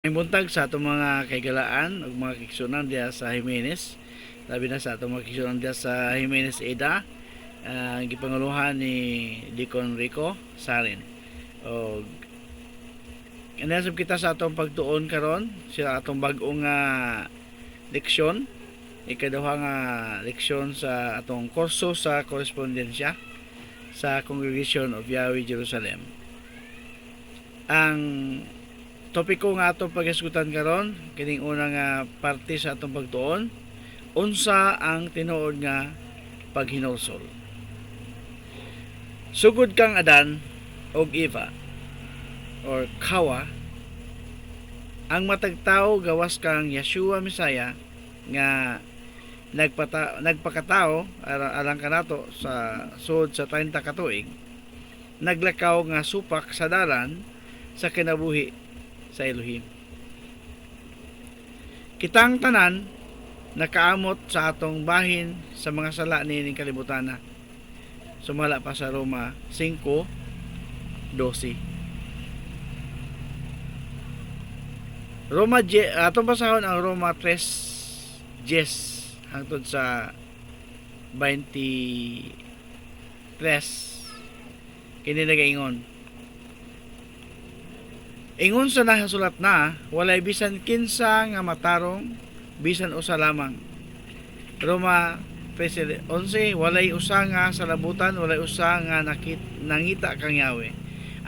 Buntag sa atong mga kaigalaan ug mga kigsunan diha sa Jimenez. Labi na sa atong mga kigsunan diha sa Jimenez Eda, gipanguluhan ni Deacon Rico Sarin. Og anasab kita sa atong pagtuon karon sa atong bag-ong nga leksyon, ikaduha nga leksyon sa atong kurso sa korespondensya sa Congregation of Yahweh Jerusalem. Ang topiko nga atong paghisgutan karon, kining una nga parte sa atong pagtuon, unsa ang tinuod nga paghinulsol. Sugod kang Adan og Eva or Kawa, ang matag tawo gawas kang Yeshua Mesaya nga nagpakatao alang kanato sa sud sa 30 ka tuig, naglakaw nga supak sa dalan sa kinabuhi sa Elohim. Kitang tanan nakaamot sa atong bahin sa mga sala niining kalibutana. Sumala pa sa Roma 5:12. Roma atong basahon ang Roma 3:10 hangtod sa 23. Kini nagaingon: "Ingon sa nahasulat na, walay bisan kinsa nga matarong, bisan usa lamang." Roma 3:11, "Walay usa nga salabutan, walay usa nga nangita kang Yahweh.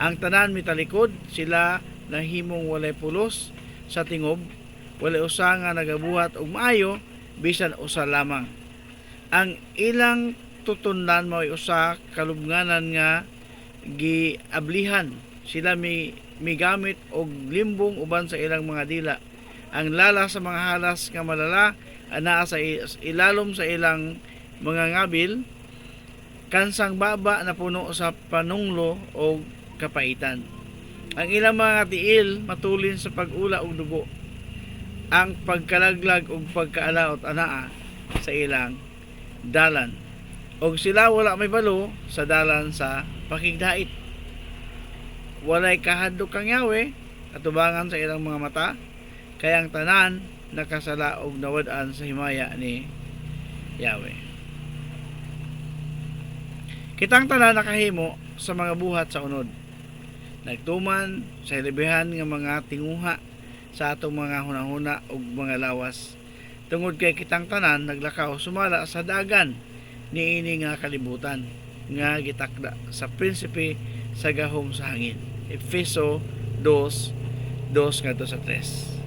Ang tanan mitalikod, sila nahimong walay pulos sa tingob, walay usa nga nagabuhat og maayo, bisan usa lamang. Ang ilang tutunlan mao'y usa kalubnganan nga giablihan. Sila migamit og limbong uban sa ilang mga dila. Ang lala sa mga halas nga malala anaa sa ilalom sa ilang mga ngabil. Kansang baba na puno sa panunglo og kapaitan. Ang ilang mga tiil matulin sa pag-ula og dugo. Ang pagkalaglag ug pagkaalaot anaa sa ilang dalan. Og sila wala may balo sa dalan sa pakigdait. Walay kahadlok kang Yahweh atubangan sa ilang mga mata, kay ang tanan nakasala og nawad-an sa himaya ni Yahweh." Kitang tanan nakahimo sa mga buhat sa unod. Nagtuman sa hilabihan nga mga tinguha sa atong mga hunahuna ug mga lawas. Tungod kay kitang tanan naglakaw sumala sa dagan niini nga kalibutan nga gitakda sa prinsipe sa gahom sa hangin. Efeso 2:2 ngadto sa 3.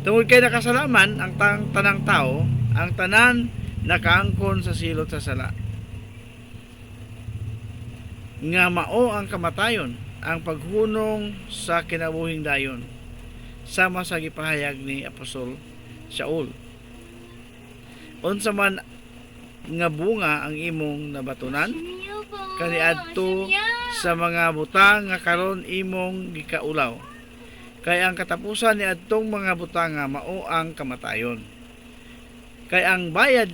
Tungod kay nakasalaman ang tanang tao, ang tanan nakaangkon sa silot sa sala nga mao ang kamatayon, ang paghunong sa kinabuhing dayon, sama sa gipahayag ni Apostol Shaul. Unsa man nga bunga ang imong nabatunan kaniadto sa mga butang nga karon imong gikaulaw? Kay ang katapusan ni adtong mga butang nga mao ang kamatayon. Kay ang bayad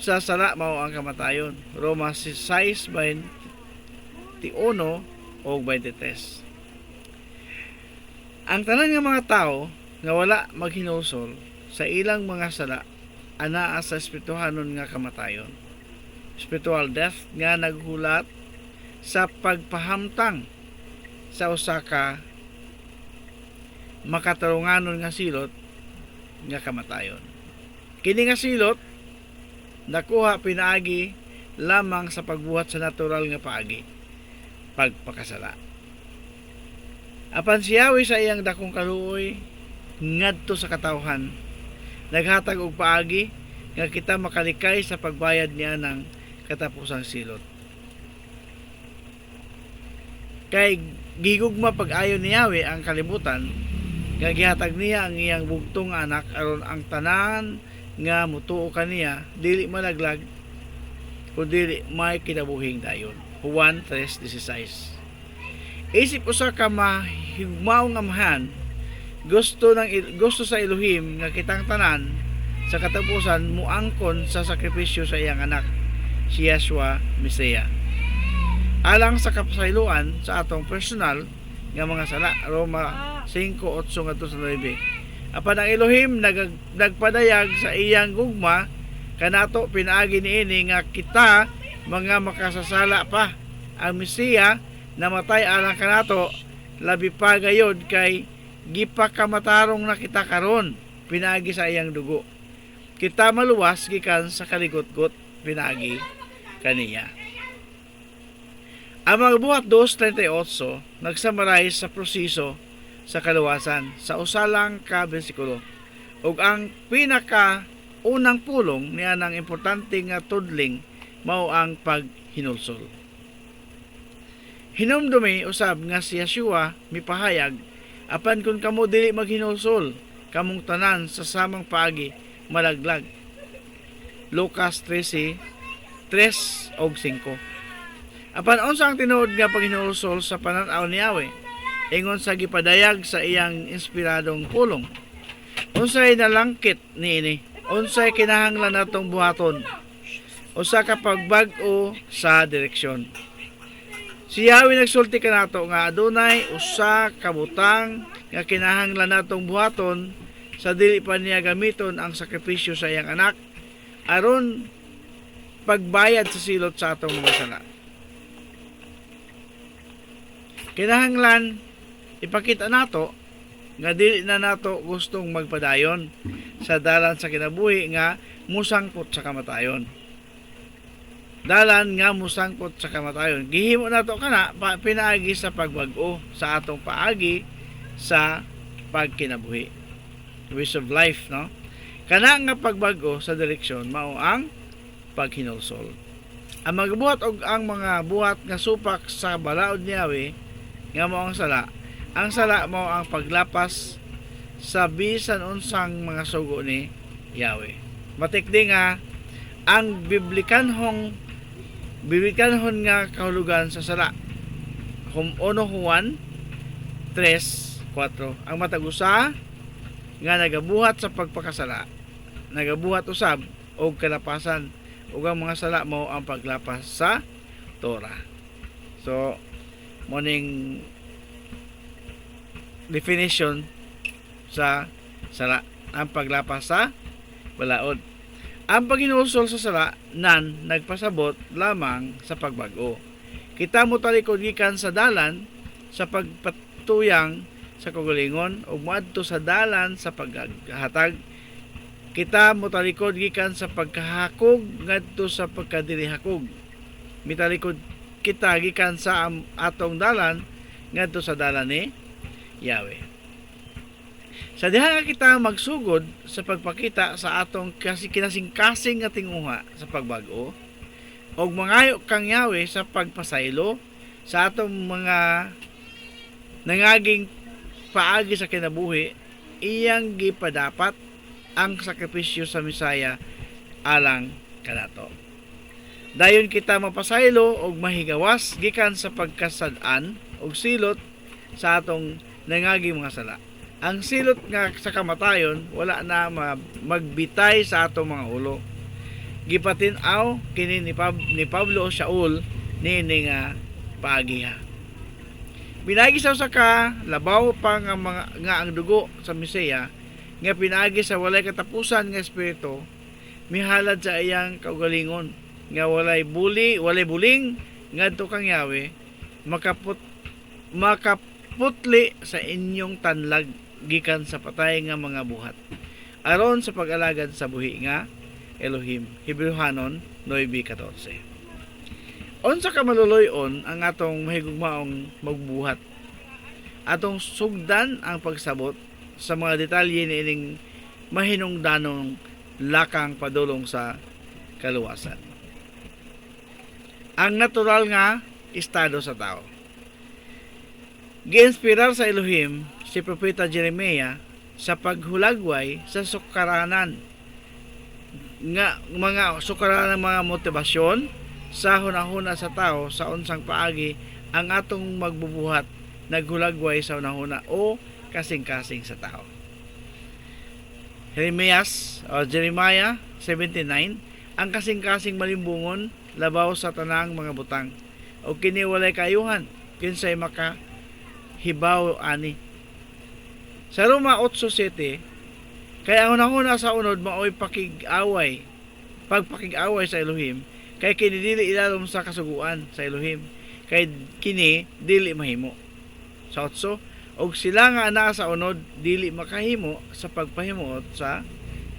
sa sala mao ang kamatayon. Roma 6:21 o 23. Ang tanan nga mga tao nga wala maghinulsol sa ilang mga sala anaa sa espirituhanon nga kamatayon. Spiritual death nga naghulat sa pagpahamtang sa usa ka makatarunganon nga silot nga kamatayon. Kini nga silot nakuha pinaagi lamang sa pagbuhat sa natural nga paagi, pagpakasala. Apan si Yahweh, sa iyang dakong kaluoy ngadto sa katawhan, naghatag og paagi nga kita makalikay sa pagbayad niya ng katapusang silot. Kay gigugma pag-ayo ni Yahweh ang kalibutan nga gihatag niya ang iyang bugtong nga anak, aron ang tanan nga mutuo kaniya dili malaglag kundi may kinabuhing dayon. Juan 3:16. Isip usa ka mahigugmaong amahan, gusto sa Elohim nga kitang tanan sa katapusan muangkon sa sakripisyo sa iyang anak, si Yeshua Messia, alang sa kapasayloan sa atong personal nga mga sala. Roma 5:8 ngadto sa 9. Apan ang Elohim nagpadayag sa iyang gugma kanato pinaagi niini nga kita mga makasasala pa, ang Mesiya namatay alang kanato, labi pa gayod kay gipakamatarong na kita karon pinaagi sa iyang dugo. Kita maluwas gikan sa kaligotgot pinaagi kaniya. Ang mga Buhat 2.38 nagsummarize sa proseso sa kaluwasan sa usa lang ka bersikulo. Ug ang pinaka unang pulong niya ng importante nga tudling mao ang paghinulsol. Hinumdumi usab nga si Yeshua mipahayag, "Apan kung kamo dili maghinulsol, kamong tanan sa samang paagi malaglag." Lucas 13, 3 og 5. Apan unsa ang tinuod nga paghinulsol sa panan-aw ni Yahweh? Ingon sa gipadayag sa iyang inspiradong pulong. Unsay nalangkit niini? Unsay kinahanglan natong buhaton? Usa ka pagbag-o sa direksyon. Si Yahweh nagsulti kanato nga adunay usa ka butang nga kinahanglan natong buhaton sa dili pa niya gamiton ang sakripisyo sa iyang anak aron pagbayad sa silot sa atong mga sala. Kinahanglan ipakita nato nga dili na nato gustong magpadayon sa dalan sa kinabuhi nga musangpot sa kamatayon. Dalan nga musangpot sa kamatayon. Gihimo nato kana pinaagi sa pagbag-o sa atong paagi sa pagkinabuhi. Ways of life, no? Kana nga pagbag-o sa direksyon mao ang paghinulsol. Ang mga buhat og ang mga buhat nga supak sa balaod ni Yahweh nga mao ang sala. Ang sala mao ang paglapas sa bisan unsang mga sugo ni Yahweh. Matikdi nga ang biblikanhon nga kahulugan sa sala. Kung 1 Juan 3:4, ang matag usa nga nagabuhat sa pagpakasala nagabuhat usab og kalapasan, ug ang mga sala mao ang paglapas sa Torah. So mao ning definition sa sala, ang paglapas sa balaod. Ang paghinulsol sa sala nan nagpasabot lamang sa pagbag-o. Kita mo talikod gikan sa dalan sa pagpatuyang sa kaugalingon ug moadto sa dalan sa paghatag. Kita motalikod gikan sa pagkahakog ngadto sa pagkadilihakog. Mitalikod kita gikan sa atong dalan ngadto sa dalan ni Yahweh. Sa diha nga kita magsugod sa pagpakita sa atong kasi kinasingkasing nga tinguha sa pagbag-o og mangayo kang Yahweh sa pagpasaylo sa atong mga nangaging paagi sa kinabuhi, iyang gipadapat ang sakripisyo sa Mesaya alang kanato. Dayon kita mapasaylo og mahigawas gikan sa pagkasad-an og silot sa atong nangaging mga sala. Ang silot nga sa kamatayon wala na magbitay sa atong mga ulo. Gipatin-aw kini ni Pablo o Shaul niini nga paagiha. Pinaagi sa usa ka labaw pa nga mga nga ang dugo sa Mesaya nga pinaagi sa walay katapusan nga espiritu mihalad sa iyang kaugalingon nga walay buli, walay buling ngadto kang Yahweh, makaputli sa inyong tanlag gikan sa patay nga mga buhat aron sa pag-alagad sa buhi nga Elohim. Hebreohanon 9:14. Unsa ka maluluy-on ang atong mahigugmaong magbuhat. Atong sugdan ang pagsabot sa mga detalye niining mahinungdanong lakang padulong sa kaluwasan. Ang natural nga estado sa tao. Giinspirar sa Elohim si Propeta Jeremiah sa paghulagway sa sukaranan nga mga sukaranan, mga motibasyon sa hunahuna sa tao, sa unsang paagi ang atong magbubuhat naghulagway sa hunahuna o kasing-kasing sa tao. Jeremias o Jeremiah 79, ang kasing-kasing malimbungon labaw sa tanang mga butang, o kini walay kaayuhan, kinsay maka hibaw ani. Sa Roma 8:7, kay ang hunahuna sa unod maoy pakig-away, pagpakig-away sa Elohim, kay kini dili ilalom sa kasuguan sa Elohim, kay kini dili mahimo. Sa 8, og sila nga anaa sa unod dili makahimo sa pagpahimuot sa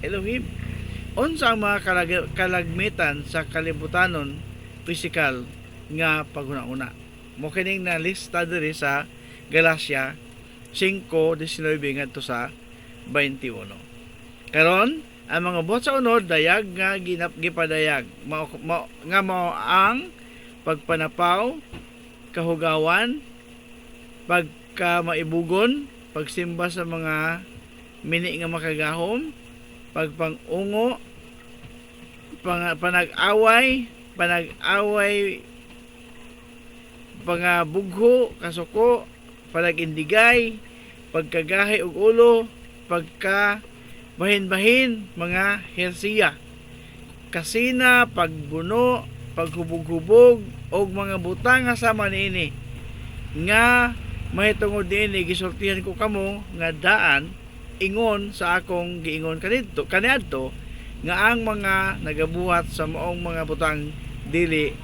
Elohim. Unsa ang mga kalagmitan sa kalibutanon pisikal nga paghuna-una? Mao kining nalista diri sa Galacia 5:19 ngadto sa 21. Karon, ang mga buhat sa unod dayag nga gipadayag mao nga mao ang pagpanapaw, kahugawan, pagkamaibugon, pagsimba sa mga mini nga makagahom, pagpangungo, panag-away, panag-away, pangabugho, kasuko, panagindigay, pagkagahi og ulo, pagka bahin-bahin, mga hersiya, kasina, pagbuno, paghubog-hubog, og mga butang nga sama niini, nga mahitungod niini gisultihan ko kamo nga daan ingon sa akong giingon kanidto kaniadto nga ang mga nagabuhat sa maong mga butang dili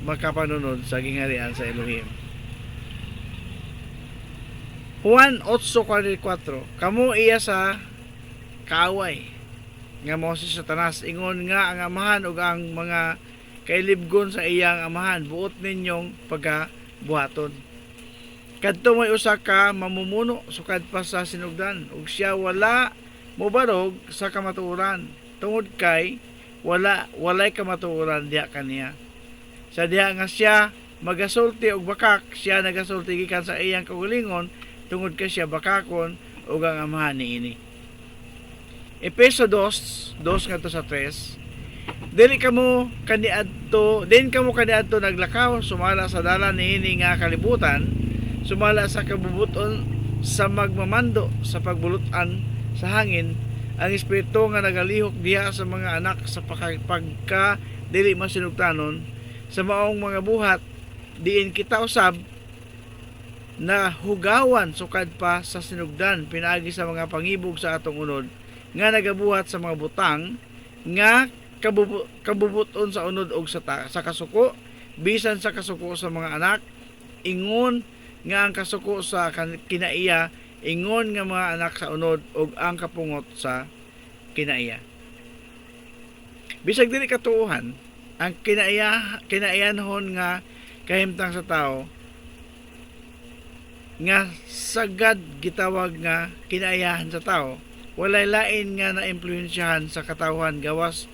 makapanunod sa gingharian sa Elohim. Juan 8:44, kamo iya sa kaaway nga mao si Satanas, ingon nga ang amahan ug ang mga kailibgon sa iyang amahan buot ninyong pagkabuhaton. Kadto may usa ka mamumuno sukad pa sa sinugdan, ug siya wala mobarog sa kamatuoran tungod kay walay kamatuoran diha kaniya. Sa diha nga siya magasulti og bakak, siya nagasulti gikan sa iyang kaugalingon tungod kay siya bakakon ug ang amahan niini. Epeso 2, 2 ngadto sa 3. Dili kamo kaniadto, din kamo kaniadto naglakaw sumala sa dalan niini nga kalibutan, sumala sa kabubuton sa magmamando sa pagbulutan sa hangin, ang espiritu nga nagalihok diha sa mga anak sa pagka dili masinugtanon. Sa maong mga buhat diin kita usab na hugawan sukad pa sa sinugdan pinaagi sa mga pangibog sa atong unod nga nagabuhat sa mga butang nga kabubuton sa unod og sa kasuko, bisan sa kasuko sa mga anak, ingon nga ang kasuko sa kinaiya, ingon nga mga anak sa unod og ang kapungot sa kinaiya. Bisag dili katuohan ang kinaiyanhon nga kahimtang sa tao nga sagad gitawag nga kinaiyahan sa tao, walay lain nga naimpluwensyahan sa katawhan gawas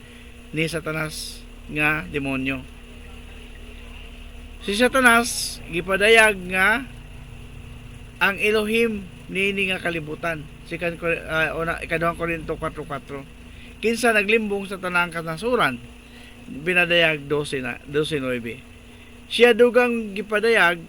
ni Satanas nga demonyo. Si Satanas gipadayag nga ang Elohim niini nga kalibutan. Sikan una ikaduhang Korinto 4:4. Kinsa naglimbong sa tanang kanasuran, binadayag 12 na 12:9. Siya dugang gipadayag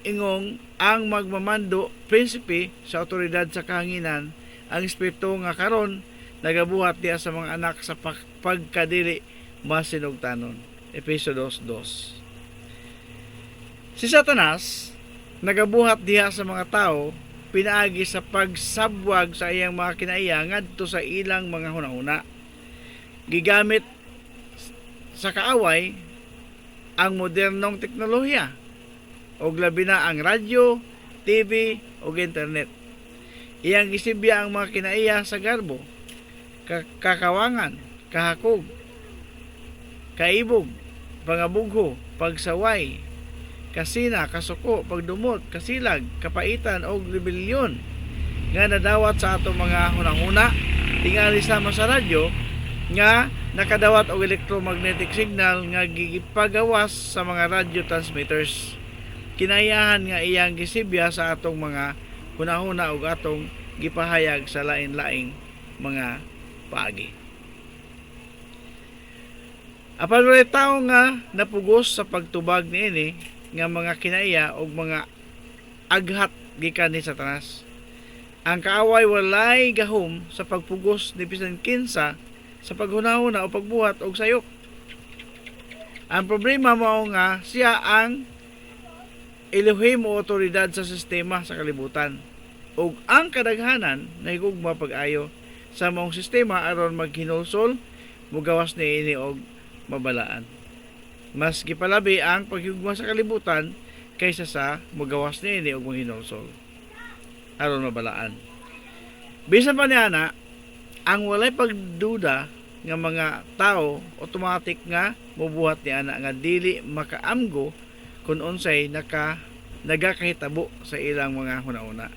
ingong ang magmamando, prinsipe sa otoridad sa kahanginan, ang espiritu nga karon nagabuhat diha sa mga anak sa pagkadili masinugtanon. Efeso 2:2. Si Satanas nagabuhat diha sa mga tao pinaagi sa pagsabwag sa iyang mga kinaiya ngadto sa ilang mga hunahuna. Gigamit sa kaaway ang modernong teknolohiya og labi na ang radyo, TV ug internet. Iyang gisibya ang mga kinaiya sa garbo, kakawangan, kahakog, kaibog, pangabugho, pagsaway, kasina, kasuko, pagdumot, kasilag, kapaitan og rebelyon nga nadawat sa atong mga hunahuna tingali sama sa radyo nga nakadawat og electromagnetic signal nga gipagawas sa mga radio transmitters. Kinayahan nga iyang gisibya sa atong mga hunahuna ug atong gipahayag sa lain-laing mga paagi. Apan walay tawo nga napugos sa pagtubag niini nga mga kinaiya og mga aghat gikan ni Satanas. Ang kaaway walay gahom sa pagpugos ni bisan kinsa sa paghunahuna o pagbuhat og sayop. Ang problema mao nga siya ang Elohim o otoridad sa sistema sa kalibutan. Ug ang kadaghanan nahigugma pag-ayo sa maong sistema aron maghinulsol, mugawas niini og mabalaan. Mas gipalabi ang paghigugma sa kalibutan kaysa sa mugawas niini og maghinulsol aron mabalaan. Bisan pa niana, ang walay pagduda nga mga tao automatic nga mubuhat ni ana nga dili makaamgo kung unsay nagakahitabo sa ilang mga hunahuna.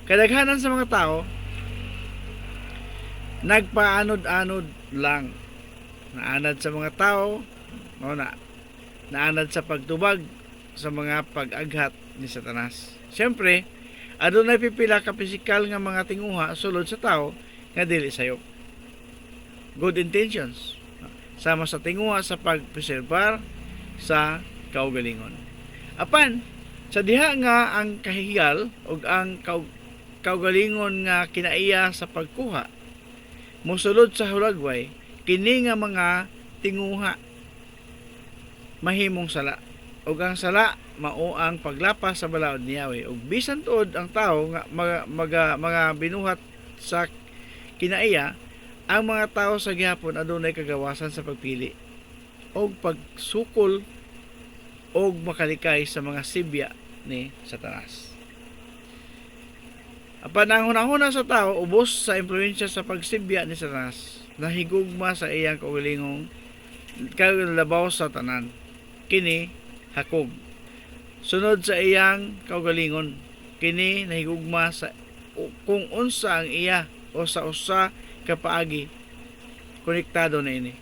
Kadaghanan sa mga tao nagpaanod-anod lang. Naanad sa mga tao, mao na, naanad sa pagtubag sa mga pag-aghat ni Satanas. Siyempre, adunay pipila ka pisikal nga mga tinguha sulod sa tao nga dili sayop. Good intentions. Sama sa tinguha sa pagpreserbar sa kaugalingon. Apan, sa diha nga ang kahigal ug ang kaugalingon nga kinaiya sa pagkuha mosulod sa hulagway, kini nga mga tinguha mahimong sala. Ug ang sala mao ang paglapas sa balaod ni Yahweh. Ug bisan tuod ang tao nga mga binuhat sa kinaiya, ang mga tao sa gihapon adunay kagawasan sa pagpili og pagsukol og makalikay sa mga sibya ni Satanas. Apan ang hunahuna sa tao ubos sa impluwensya sa pagsibya ni Satanas, nahigugma sa iyang kaugalingong kalabaw sa tanan. Kini hakog. Sunod sa iyang kaugalingon, kini nahigugma sa kung unsa ang iya o sa usa ka paagi konektado na ini.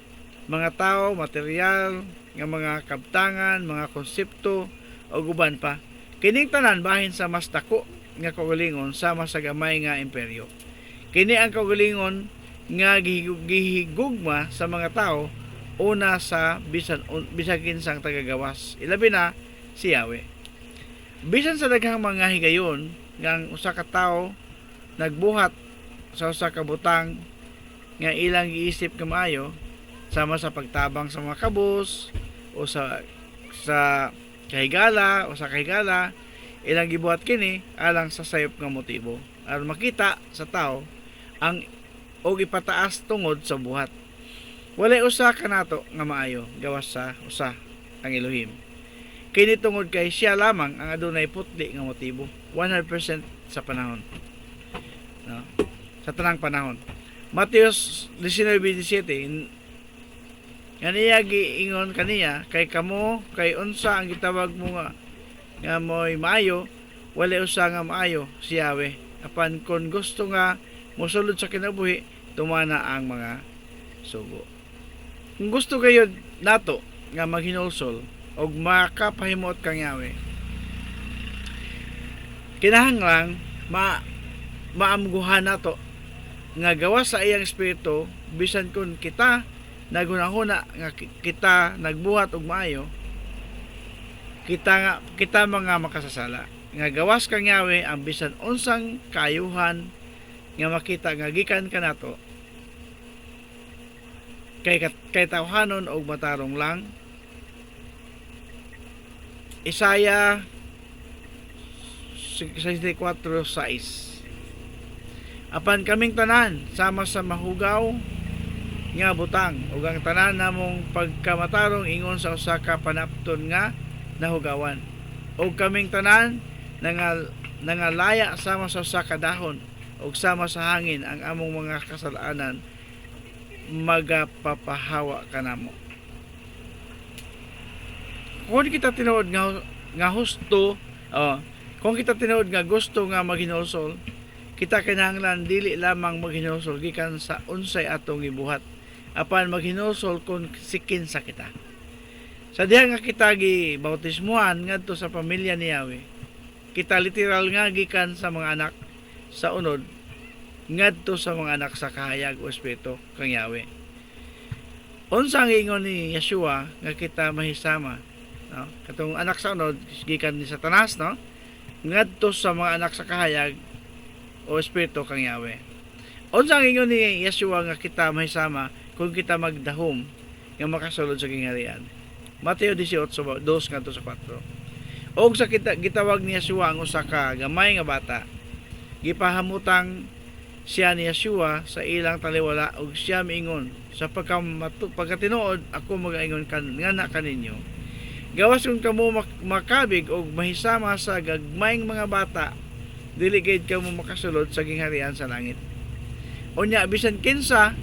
Mga tao, material, nga mga kabtangan, mga konsepto ug uban pa. Kining tanan bahin sa mas dako nga kaugalingon sama sa gamay nga imperyo. Kini ang kaugalingon nga gihigugma sa mga tao una sa bisan kinsang tagagawas. Ilabi na si Yahweh. Bisan sa daghang mga higayon nga ang usa ka tawo nagbuhat sa usa ka butang nga ilang giisip nga maayo, sama sa pagtabang sa mga kabus o sa kahigala o sa kahigala, ilang gibuhat kini alang sa sayop nga motibo aron makita sa tao ang og ipataas tungod sa buhat. Walay usa kanato nga maayo gawas sa usa, ang Elohim. Kini tungod kay siya lamang ang adunay putli nga motibo 100% sa panahon, no? Sa tanang panahon. Mateos 19:17, nga niya giingon kaniya, "Kay kamo, kay unsa ang gitawag mo nga mo'y maayo? Walay usa nga maayo, si Yahweh. Apan kon gusto nga mosulod sa kinabuhi, tumana ang mga sugo." Kung gusto kayo nato nga maghinulsol og makapahimuot kang Yahweh, kinahanglan maamguhan nato nga gawas sa iyang espiritu, bisan kung kita naghunahuna nga kita nagbuhat og maayo, kita nga kita mga makasasala, nga gawas kang Yahweh ang bisan unsang kaayuhan nga makita nga gikan kanato kay tawhanon og matarong lang. Isaiah 64:6, "Apan kaming tanan sama sa mahugaw nga butang, ug ang tanan namong pagkamatarong ingon sa usa ka panapton nga nahugawan. Ug kaming tanan nangalaya sama sa usa ka dahon, ug sama sa hangin ang among mga kasalanan magapapahawa kanamo." Kung kita tinuod nga husto, oh, kung kita tinuod nga gusto nga maghinulsol, kita kinahanglan dili lamang maghinulsol gikan sa unsay atong gibuhat, apan maghinulsol kung sikin sa kita. Sa diha nga kita gi bautismuhan ngadto sa pamilya ni Yahweh, kita literal nga gikan sa mga anak sa unod ngadto sa mga anak sa kahayag o espiritu kang Yahweh. Unsa ang ingon ni Yeshua nga kita mahisama, no? Katong anak sa unod gikan ni Satanas, no, ngadto sa mga anak sa kahayag o espiritu kang Yahweh. Unsa ang ingon ni Yeshua nga kita mahisama kung kita magdahom nga makasulod sa gingharian? Mateo 18:2 ngadto sa 4. Og sa kita gitawag ni Yeshua ang usa ka gamay nga bata. Gipahamutang siya ni Yeshua sa ilang taliwala og siya miingon, "Sa pagkatinuod ako magaingon kan ngana kaninyo, gawas kung kamo makabig og mahisama sa gagmayng mga bata, dili gayud kamo makasulod sa gingharian sa langit. Unya bisan kinsa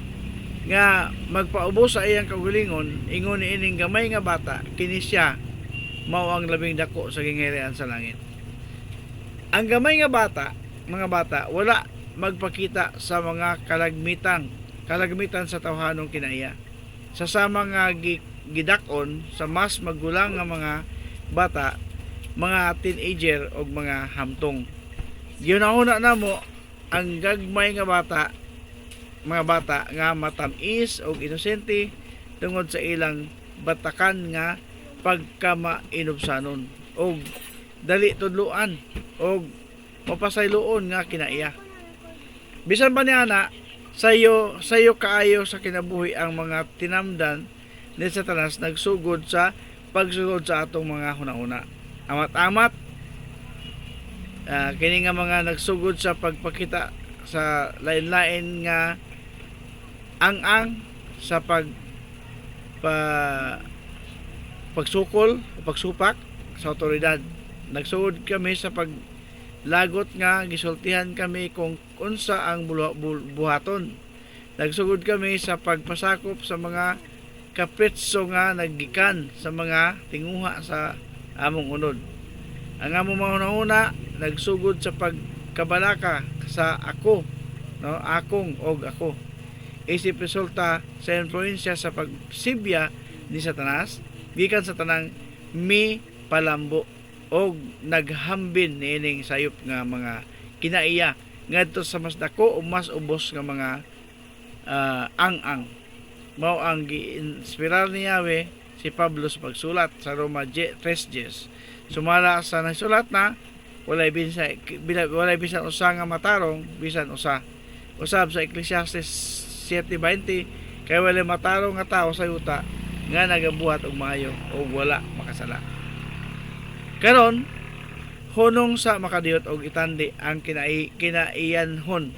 nga magpaubos sa iyang kaugalingon ingon niining gamay nga bata, kini siya mao ang labing dako sa gingharian sa langit." Ang gamay nga bata, mga bata, wala magpakita sa mga kalagmitan sa tawhanong kinaiya. Sa sama nga gidak-on sa mas magulang nga mga bata, mga teenager o mga hamtong. Gihuna-huna namo ang gagmay nga bata, mga bata nga matamis og inosente tungod sa ilang batakan nga pagkamainubsanon og dali tudloan og mapasayloon nga kinaiya. Bisan pa niya na sayo sayo kaayo sa kinabuhi, ang mga tinamdan ni Satanas nagsugod sa pagsulod sa atong mga hunahuna. Amat-amat kini nga mga nagsugod sa pagpakita sa lain-lain nga ang-ang sa pagsukol o pagsupak sa otoridad. Nagsugod kami sa paglagot nga gisultihan kami kung unsa ang buhaton. Nagsugod kami sa pagpasakop sa mga kapritso nga naggikan sa mga tinguha sa among unod. Ang among mga hunahuna nagsugod sa pagkabalaka sa ako, no, akong og ako. Isip resulta sa influensya sa pagsibya ni Satanas gikan sa tanang mi palambo og naghambin niining sayop nga mga kinaiya ngadto sa mas dako o mas ubos nga mga ang-ang. Mao ang giinspirar ni Yahweh si Pablo sa pagsulat sa Roma 3:10. Sumala sa nasulat na, walay bisan usa nga matarong, bisan usa. Usab sa Ecclesiastes 7:20, kay walay matarong nga tawo sa yuta nga nagabuhat og maayo ug wala makasala. Karon, hunong sa makadiyot og itandi ang kinaiyanhon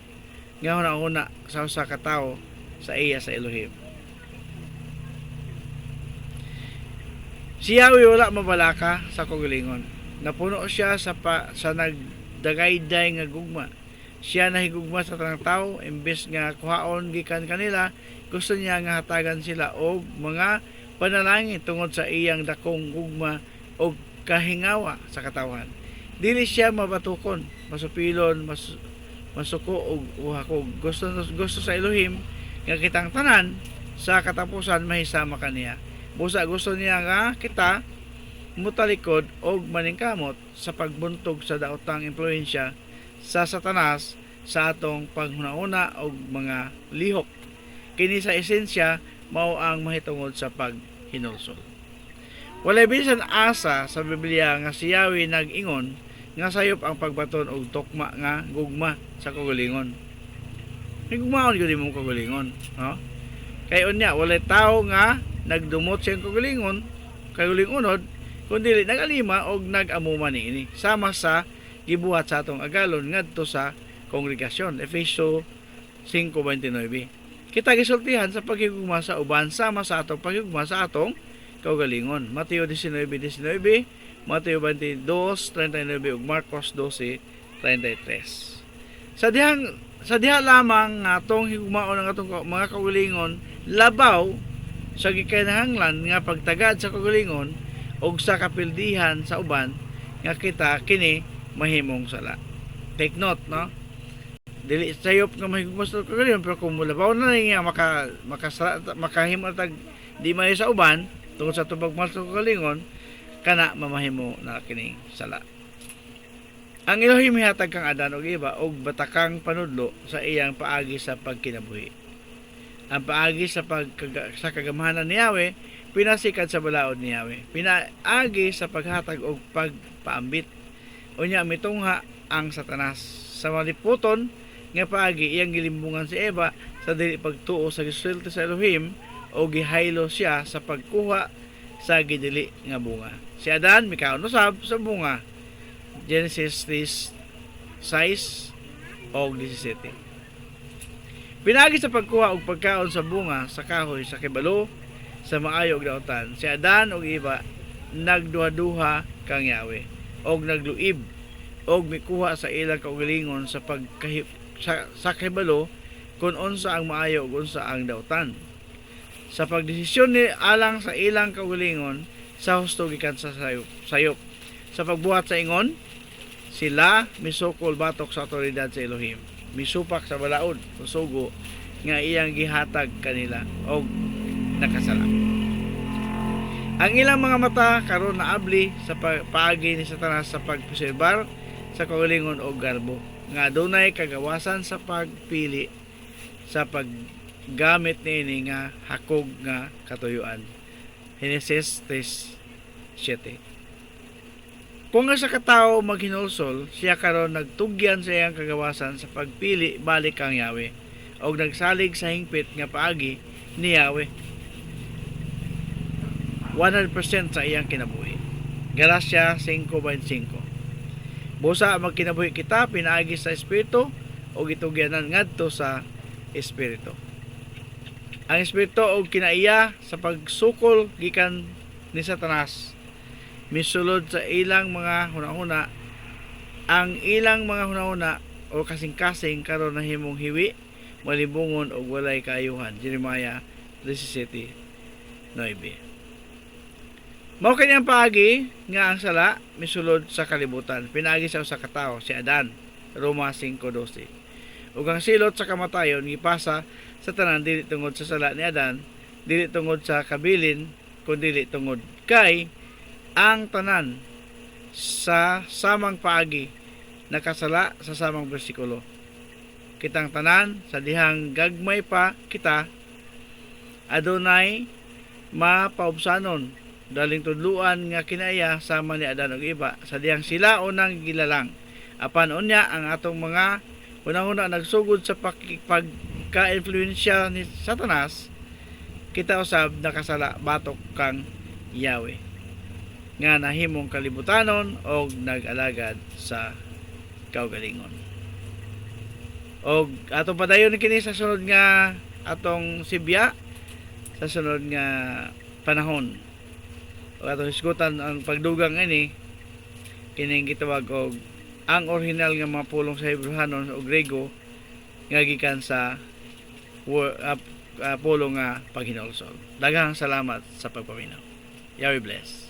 nga hunahuna sa usa ka tawo sa iya sa Elohim. Si Yahweh wala mabalaka sa kaugalingon. Napuno siya sa nagdagayday nga gugma. Siya nahigugma sa tanang tawo. Imbes nga kuhaon gikan kanila, gusto niya nga hatagan sila og mga panalangin tungod sa iyang dakong gugma og kahingawa sa katawhan. Dili siya mabatukon, masupilon, masuko og uhakog. Gusto gusto sa Elohim nga kitang tanan sa katapusan mahisama kaniya. Busa gusto niya nga kita mutalikod og maningkamot sa pagbuntog sa daotang impluwensya sa Satanas sa atong panghuna-una og mga lihok. Kini sa esensya mao ang mahitungod sa paghinulsol. Walay bisan asa sa Biblia nga si Yahweh nag-ingon nga sayop ang pagbaton og tukma nga gugma sa kaugalingon. Higugmaon gyud imong kaugalingon, no? Kay unya walay tawo nga nagdumot sa iyang kaugalingon, kaugalingunod, kun dili nagalima og nag-amuma niini. Sama sa gibuhat sa atong agalon ngadto sa kongregasyon. Efeso 5:29. Kita gisultihan sa paghigugma sa uban sama sa atong paghigugma sa atong kaugalingon. Mateo 19:19, Mateo 22:39 ug Marcos 12:33. Sa diha lamang nga atong higugmaon ang atong mga kaugalingon labaw sa gikinahanglan nga pagtagad sa kaugalingon ug sa kapildihan sa uban nga kita kini mahimong sala. Take note, no? Dili sayop nga mahigugma sa kaugalingon, pero kung mulabaw na nga makahimo tag di maayo sa uban tungod sa atong pagmahal sa kaugalingon, kana mamahimo na kining sala. Ang Elohim mihatag kang Adan ug Eva og batakang panudlo sa iyang paagi sa pagkinabuhi. Ang paagi sa kagamhanan ni Yahweh pinasikat sa balaod ni Yahweh. Pinaagi sa paghatag og pagpaambit. Unya mitungha ang Satanas sa maliputon nga paagi. Iyang gilimbungan si Eva sa dili pagtuo sa gisulti sa Elohim o gihaylo siya sa pagkuha sa gidili nga bunga. Si Adan mikaon usab sa bunga. Genesis 3:6 og 17. Pinaagi sa pagkuha og pagkaon sa bunga sa kahoy sa kibalo sa maayo og dautan, si Adan ug Eva nagduha-duha kang Yahweh og nagluib og mikuha sa ilang kaugalingon sa pagkahi sa kahibalo kung unsa ang maayo ug unsa ang dautan. Sa pagdesisyon ni alang sa ilang kaugalingon sa husto gikan sa sayop. Sa pagbuhat sa ingon, sila misukol batok sa awtoridad sa Elohim. Misupak sa balaod o sugo nga iyang gihatag kanila og nakasala. Ang ilang mga mata karon naabli sa paagi ni Satanas sa pagpreserbar sa kaugalingon og garbo nga adunay kagawasan sa pagpili sa paggamit niini nga hakog nga katuyuan. Genesis 3:7. Kung nga sa katawo maghinulsol, siya karon nagtugyan sa iyang kagawasan sa pagpili balik kang Yahweh og nagsalig sa hingpit nga paagi ni Yahweh 100% sa iyang kinabuhi. Galacia 5:25. Busa magkinabuhi kita pinaagi sa Espiritu o gitugyanan ngadto sa Espiritu. Ang Espiritu og kinaiya sa pagsukol gikan ni Satanas misulod sa ilang mga hunahuna. Ang ilang mga hunahuna o kasing-kasing karon nahimong hiwi, malibungon og walay kaayuhan. Jeremiah 17:9. Mao kini ang paagi nga ang sala misulod sa kalibutan pinaagi sa usa ka tawo, si Adan. Roma 5:12. Ug ang silot sa kamatayon gipasa sa tanan dili tungod sa sala ni Adan, dili tungod sa kabilin, kundi tungod kay ang tanan sa samang paagi nakasala sa samang bersikulo. Kitang tanan sa dihang gagmay pa kita adunay mapaubsanon daling tudluan nga kinaiya sama ni Adan ug Eva sa dihang sila unang gilalang. Apan unya ang atong mga hunahuna nagsugod sa pagka-influensya ni Satanas, kita usab nakasala batok kang Yahweh nga nahimong kalibutanon og nag-alagad sa kaugalingon. Og atong padayon kini sa sunod nga atong sibya, sa sunod nga panahon. Ug atong hisgutan ang pagdugang ini kining gitawag og ang orihinal nga mga pulong sa Hebrehanon o Grego nga gikan sa pulong nga paghinulsol. Daghang salamat sa pagpaminaw. Yahweh bless.